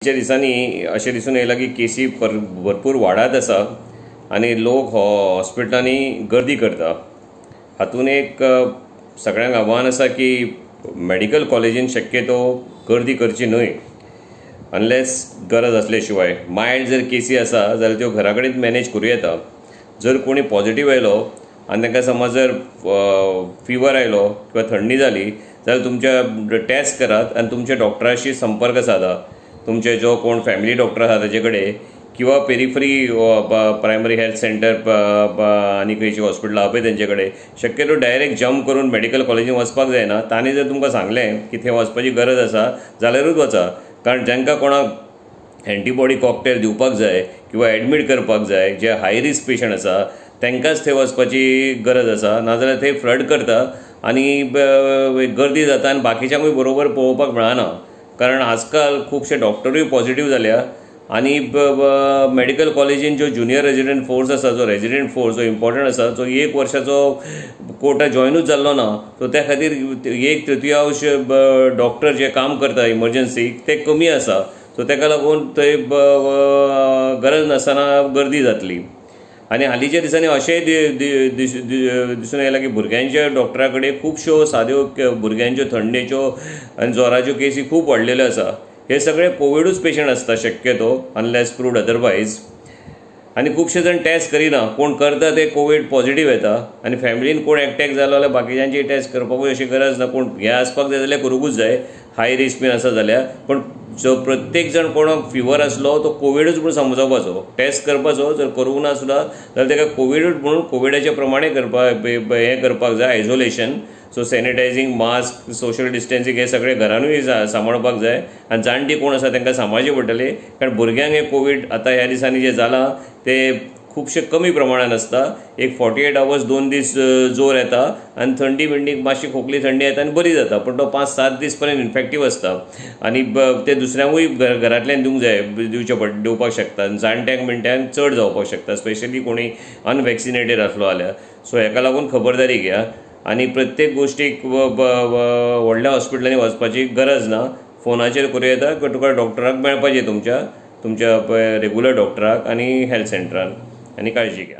दिसांनी अशें दिसून येयलां की केसी भरपूर वाडत आसा आनी लोक हॉस्पिटलांनी गर्दी करता. हातूंत एक सगळ्यांक आव्हान आसा की मॅडिकल कॉलेजीन शक्यतो गर्दी करची न्हय, अनलेस गरज आसले शिवाय. मायल्ड जर केसी आसा जाल्यार त्यो घरा कडेन मॅनेज करूं येता. जर कोणी पॉझिटीव आयलो आनी तांकां समज जर फिवर आयलो किंवा थंडी जाली जाल्यार तुमच्या टॅस्ट करात आनी तुमच्या डॉक्टराशी संपर्क सादा. तुमचे जो कोण फॅमिली डॉक्टर आसा ताजे कडेन किंवा पेरिफरी प्रायमरी हेल्थ सेंटर आनी खंयची हॉस्पिटल आहा पळय तेंचे कडेन शक्यतो डायरेक्ट जम्प करून मेडिकल कॉलेजीन वचपाक जायना. तांणी जर तुमकां सांगलें की थंय वचपाची गरज आसा जाल्यारूच वचा, कारण जांकां कोणाक एंटीबॉडी कॉकटेल दिवपाक जाय किंवा एडमीट करपाक जाय जे हाय रिस्क पेशंट आसा तांकांच थंय वचपाची गरज आसा. नाजाल्यार थंय फ्लड करता आनी गर्दी जाता आनी बाकीच्यांकूय बरोबर पळोवपाक मेळना. कारण आजकाल खुबशे डॉक्टरूय पॉझिटीव जाल्या आनी मेडिकल कॉलेजीन जो ज्युनियर रेजिडंट फोर्स आसा, जो रेजिडंट फोर्स जो इम्पॉर्टंट आसा, जो एक वर्साचो कोटा जॉयनूच जाल्लो ना, सो त्या खातीर एक तृतीयांश डॉक्टर जे काम करता इमर्जन्सीक ते कमी आसा. सो ताका लागून थंय गरज नासतना गर्दी जातली. आनी हालींच्या दिसांनी अशेंय दिसून आयलां की भुरग्यांच्या डॉक्टरा कडेन खुबश्यो साद्यो भुरग्यांच्यो थंडेच्यो आनी जोराच्यो केसी खूब वाडलेल्यो आसा. हे सगळे कोविडूच पेशंट आसता शक्यतो, अनलेस प्रूव्ड अदरवायज. आनी खुबशे जाण टॅस्ट करिना, कोण करता ते कोवीड पॉझिटीव येता आनी फॅमिलीन कोण एकट्याक जालो जाल्यार बाकीच्यांची टॅस्ट करपाकूय अशी गरज ना. कोण हें आसपाक जाय जाल्यार करूंकूच जाय, हाय रिस्क बीन आसा जाल्यार. पूण जो प्रत्येक जाण कोणाक फिवर आसलो तो कोविडूच म्हणून समजपाचो, टॅस्ट करपाचो. जर करूंक ना सुद्दां जाल्यार ताका कोविडूच म्हणून कोविडाच्या प्रमाणे करपाक हें करपाक जाय, isolation. So sanitising, mask, social distancing हे सगळें घरानूय सांबाळपाक जाय. आनी जाणटी कोण आसा तांकां सांबाळचें पडटलें, कारण भुरग्यांक हें कोवीड आतां ह्या दिसांनी जें जालां तें खुबशें कमी प्रमाणान आसता. एक 48 आवर्स 2 दीस जोर येता आनी थंडी बिंडी मातशी खोकली थंडी येता आनी बरी जाता, पूण तो 5-7 दीस पर्यंत इन्फेक्टीव आसता आनी ते दुसऱ्यांकूय घरांतल्यान दिवंक जाय, दिवचे पड दिवपाक शकता. आनी जाणट्यांक मिणट्यांक चड जावपाक शकता, स्पेशली कोणी अनवॅक्सिनेटेड आसलो जाल्यार. सो हेका लागून खबरदारी घेया आनी प्रत्येक गोश्टीक व्हडल्या हॉस्पिटलांनी वचपाची गरज ना. फोनाचेर करूं येता किंवा तुका डॉक्टराक मेळपाचें, तुमच्या तुमच्या रेगुलर डॉक्टराक आनी हेल्थ सेंटरान. आनी काळजी घ्या.